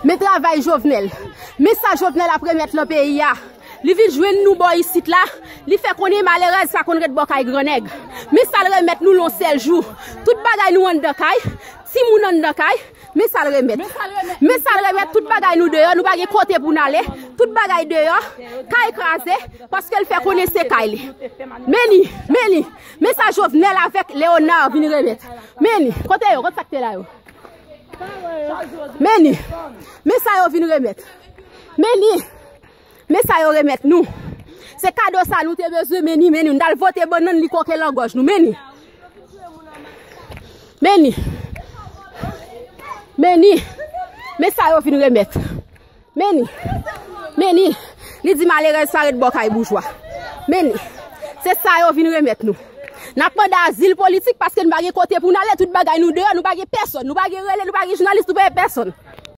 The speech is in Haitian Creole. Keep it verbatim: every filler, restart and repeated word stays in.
Men travay Jovenel. Men sa Jovenel ap remèt lan peyi a. Li vin jwenn nou bò isit la. Li fè konnen malerèz pa konn ret bò kay gran nèg. Men sa l remèt nou l on sèl jou. Tout bagay nou anndan kay. Timoun anndan kay. Men sa l remèt. Men sa l remèt, tout bagay nou deyò. Nou pa gen kote pou n ale. Tout bagay deyò. Kay kraze. Paske l fè konnen se kay li. Men li. Men li. Men sa Jovenel avèk Léonard vin remèt. Men li. Kote yo? Kote sa k te la yo? Men li. Men sa yo vin remèt. Men li. Men sa yo remèt nou. Se kado sa nou te bezwen, men li, men li. Nou t al vote bannann, li koke lan gòj nou. Men li. Men li. Men li. Men sa yo vin remèt. Men li. Men li. Li di malerèz pa ret bò kay boujwa. Men li. Se sa yo vin remèt nou. N ap mande azil politik paske nou pa gen kote pou n ale, tout bagay nou deyò, nou pa gen pèsonn, nou pa gen rele, nou pa gen jounalis, nou pa gen pèsonn.